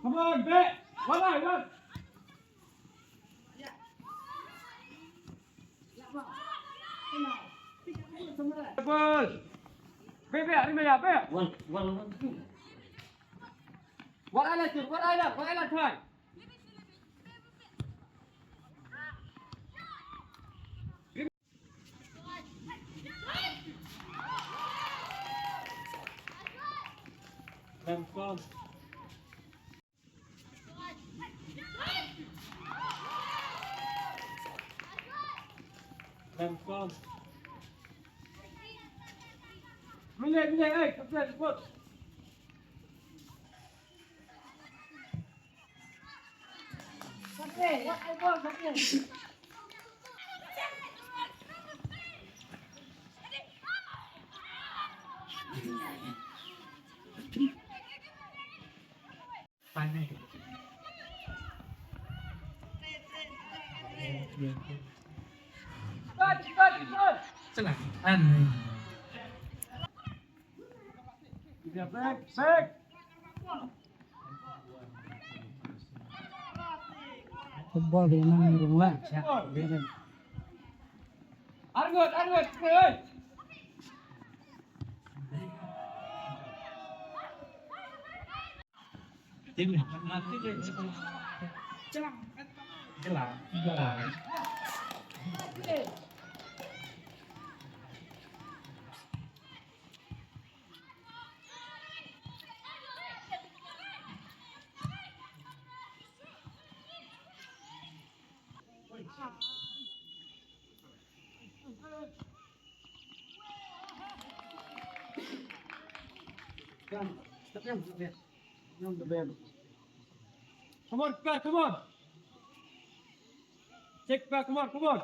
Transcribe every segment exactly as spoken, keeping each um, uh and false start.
Come on, bet. One eye, one. Ball. Bet, bet, Arima, ya, bet. One, one, one, two. One eye, two, one eye, one eye, try. Minute, minute, hey, come here, look. Football di nang rung la. Arngut, arngut, arngut. Come on, come on, come on. Check back, come on, come on.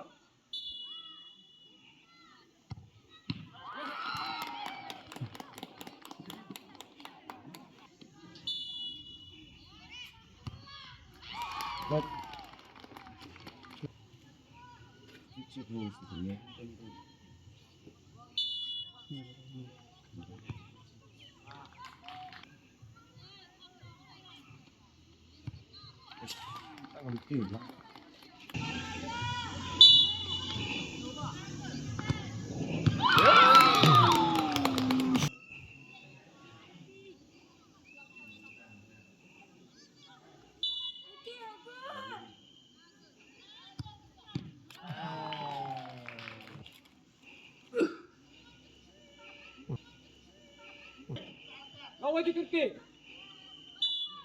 Away to Turkey.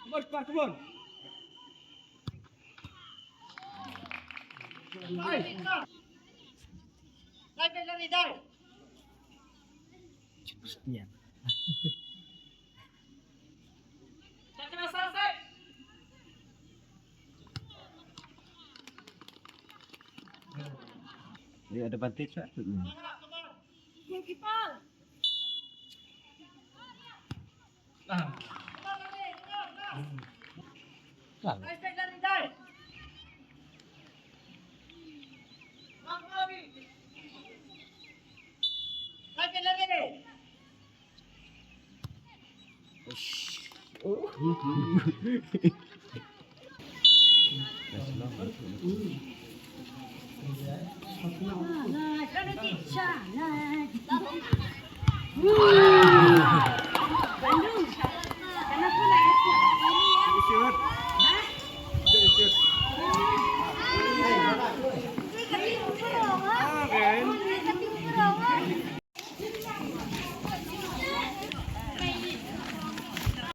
Come on, come on, come on. Hey. Ni advantage lah. Goalkeeper. Ah.